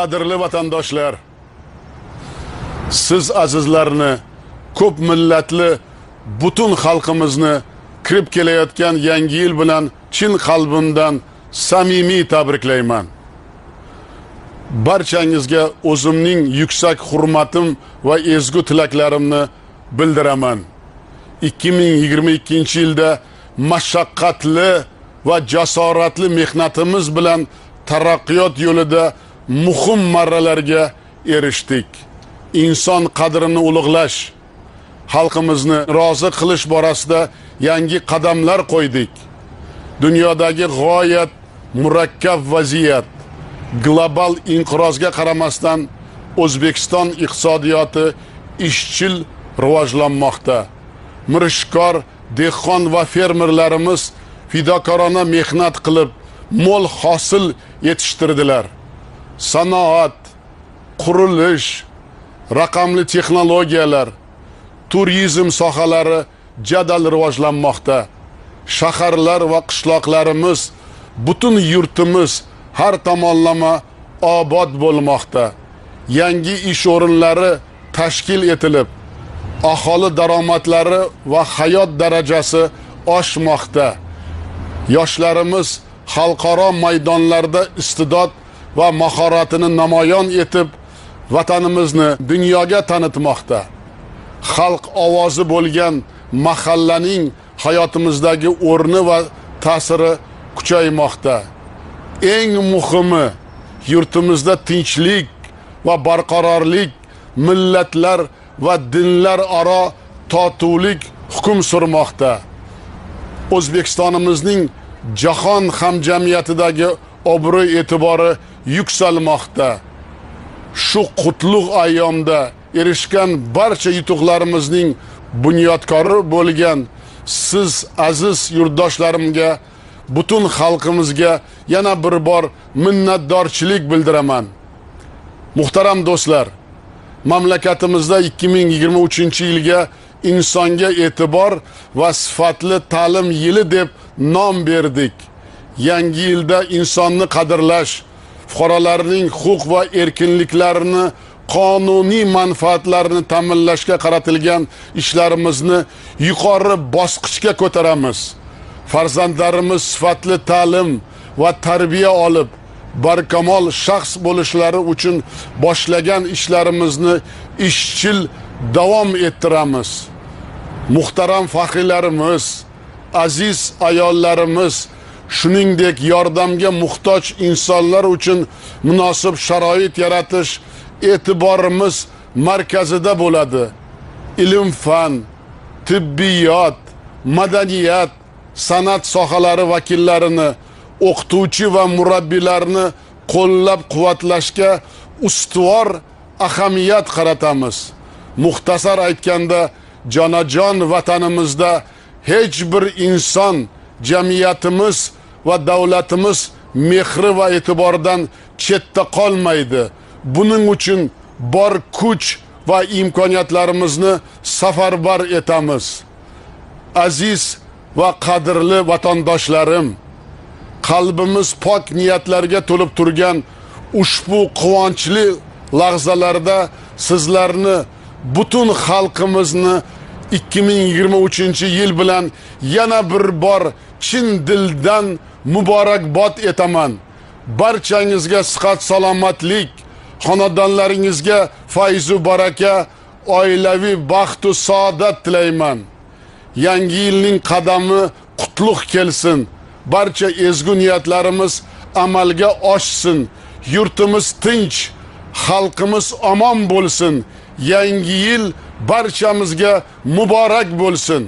Qadrli vatandoshlar, siz azizlarni, ko'p millatli butun xalqimizni kirib kelayotgan yangi yil bilan chin qalbimdan samimiy tabriklayman. Barchangizga o'zimning yuksak hurmatim va ezgu tilaklarimni bildiraman. 2022-yilda mashaqqatli va jasoratli mehnatimiz bilan taraqqiyot yo'lida muhim marralarga erishdik. Inson qadrini ulug'lash, xalqimizni rozi qilish borasida yangi qadamlar qo'ydik. Dunyodagi g'oyat murakkab vaziyat, global inqirozga qaramasdan O'zbekiston iqtisodiyoti izchil rivojlanmoqda. Mirishkor dehqon va fermerlarimiz fidokorona mehnat qilib, mo'l hosil yetishtirdilar. Sanoat, qurilish, raqamli texnologiyalar, turizm sohalari jadal rivojlanmoqda. Shaharlar va qishloqlarimiz, butun yurtimiz har tomonlama obod bo'lmoqda. Yangi ish o'rinlari tashkil etilib, aholi daromadlari va hayot darajasi oshmoqda. Yoshlarimiz xalqaro maydonlarda iste'dod va mahoratini namoyon etib, vatanimizni dunyoga tanitmoqda. Xalq ovozi bo'lgan mahallaning hayotimizdagi o'rni va ta'siri kuchaymoqda. Eng muhimi, yurtimizda tinchlik va barqarorlik, millatlar va dinlar aro totuvlik hukm surmoqda. O'zbekistonimizning jahon hamjamiyatidagi obro' e'tibori yuksalmoqda. Shu qutlug' ayyomda erishgan barcha yutuqlarimizning bunyodkori bo'lgan siz aziz yurtdoshlarimga, butun xalqimizga yana bir bor minnatdorchilik bildiraman. Muhtaram do'stlar, mamlakatimizda 2023-yilga insonga e'tibor va sifatli ta'lim yili deb nom berdik. Yangi yilda insonni qadrlash, fuqarolarning huquq va erkinliklarini, qonuniy manfaatlarini ta'minlashga qaratilgan ishlarimizni yuqori bosqichga ko'taramiz. Farzandlarimiz sifatli ta'lim va tarbiya olib, barkamol shaxs bo'lishlari uchun boshlagan ishlarimizni izchil davom ettiramiz. Muhtaram faxriylarimiz, aziz ayollarimiz, shuningdek yordamga muhtoj insonlar uchun munosib sharoit yaratish e'tiborimiz markazida bo'ladi. Ilm, fan, tibbiyot, madaniyat, san'at sohalari vakillarini, o'qituvchi va murabbiylarni qo'llab-quvvatlashga ustuvor ahamiyat qaratamiz. Muxtasar aytganda, jonajon vatanimizda hech bir inson jamiyatimiz va davlatimiz mehri va e'tiboridan chetda qolmaydi. Buning uchun bor kuch va imkoniyatlarimizni safarbar etamiz. Aziz va qadrli vatandoshlarim, qalbimiz pok niyatlarga to'lib turgan ushbu quvonchli lahzalarda sizlarni, butun xalqimizni 2023-yil bilan yana bir bor chin dildan muborakbod etaman. Barchangizga sihat, salomatlik, xonadonlaringizga fayzu baraka, oilaviy baxt va saodat tilayman. Yangi yilning qadami qutlug' kelsin. Barcha ezgu niyatlarimiz amalga oshsin. Yurtimiz tinch, xalqimiz omon bo'lsin. Yangi yil barchamizga muborak bo'lsin.